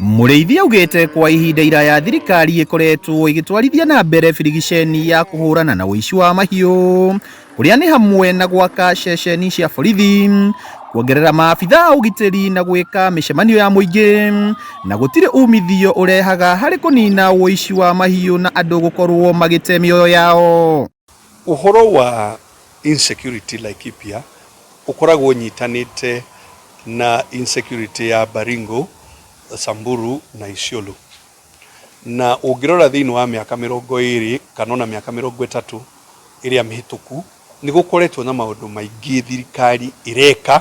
Mũrĩithi augĩte kwa ihinda iraya thirikari ĩkoretwo ĩgĩtwarithia na mbere birigiceni ya kũhũrana na ũici wa mahiũ kũrĩa nĩ hamwe na gwaka ceceni cia borithi, kuongerera maabitha a ũgitĩri na gwĩka mĩcemanio ya mũingĩ, na gũtirĩ umithio ũrehaga harĩ kũnina ũici wa mahiũ na andũ gũkorwo magĩte mĩoyo yao. Ũhoro wa insecurity Laikipia ũkoragwo ũnyitanĩte na insecurity ya Baringo, Samburu na Isiolo. Na ũngĩrora thĩinĩ wa mĩaka 20 kana ona mĩaka 30 ĩrĩa mĩhĩtũku, nĩ gũkoretwo na maũndũ maingĩ thirikari ĩreka,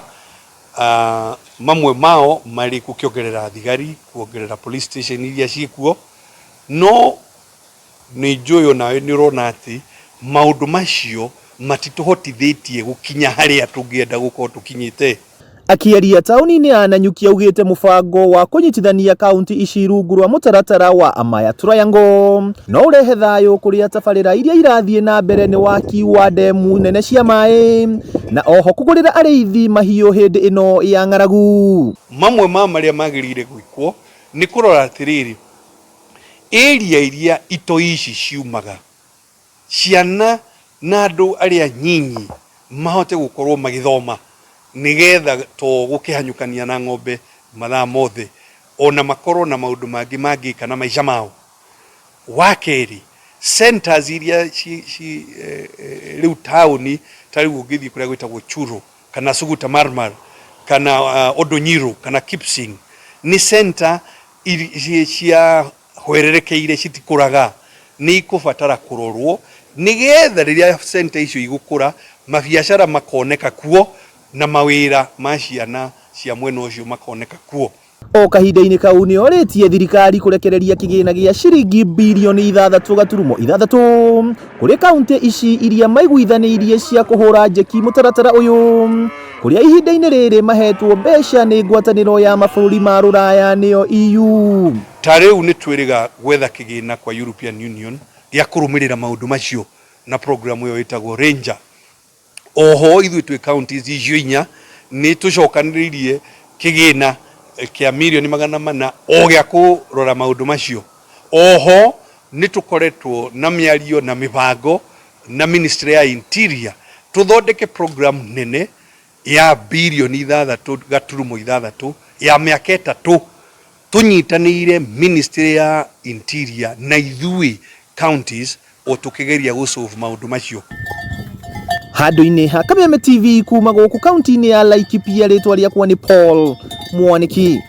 mamwe mao marĩ gũkĩongerera thigari, kuongerera police station iria ciĩkuo, no nĩ njũĩ onawe nĩ ũrona atĩ maũndũ macio matitũhotithĩtie gũkinya harĩa tũngĩenda gũkorwo tũkinyĩte. Akĩaria taũni-inĩ ya Nanyuki augĩte mũbango wa kũnyitithania kaunti ici rungu rwa mũtaratara wa Amaya Triangle no ũrehe thayũ kũrĩa tabarĩra iria irathiĩ na mbere nĩ waki wa ndemu nene cia maĩ na oho kũgũrĩra arĩithi mahiũ hĩndĩ ĩno ya ng'aragu. Mamwe ma marĩa magĩrĩire gwĩkwo nĩ kũrora atĩrĩrĩ, area iria itoi ici ciumaga, ciana na andũ arĩa anyinyi mahote gũkorwo magĩthoma nĩgetha to gũkĩhanyũkania na ng'ombe mathaa mothe, ona makorwo na maũndũ mangĩ mangĩka na maica mao. Wa kerĩ, centers iria ci ci rĩu taũni, ta rĩu ũngĩthiĩ kũrĩa gwĩtagwo Churo kana Suguta Marmar kana Oldonyiro kana Kipsing, nĩ center cia hwererekeire citikũraga, nĩ ikũbatara kũrorwo nĩgetha rĩrĩa center icio igũkũra, mabiacara makoneka kuo na mawĩra ma ciana cia mwena ũcio makoneka kuo. O kahinda-inĩ kau nĩ orĩtie thirikari kũrekereria kĩgĩna gĩa ciringi birioni 6.6 kũrĩ kauntĩ ici iria maiguithanĩirie cia kũhũra njeki mũtaratara ũyũ kũrĩa ihinda-inĩ rĩrĩ mahetwo mbeca nĩ ngwatanĩro ya mabũrũri ma rũraya nĩyo EU. Ta rĩu nĩ twĩrĩga gwetha kĩgĩna kwa European Union gĩa kũrũmĩrĩra maũndũ macio na program ĩyo ĩtagwo Ranger. Oho ithuĩ twĩ counties icio inya nĩ tũcokanĩrĩirie kĩgĩna kĩa mirioni 400 o gĩa kũrora maũndũ macio. Oho nĩ tũkoretwo na mĩario na mĩbango na ministry ya Interior tũthondeke program nene ya birioni 6.6 ya mĩaka 3 tũnyitanĩire ministry ya Interior na ithuĩ counties o tũkĩgeria gũ solve maũndũ macio. Handũ-inĩ ha Kameme TV kuma gũkũ kaunti-inĩ ya Laikipia, rĩtwa rĩakwa nĩ Paul Mwaniki.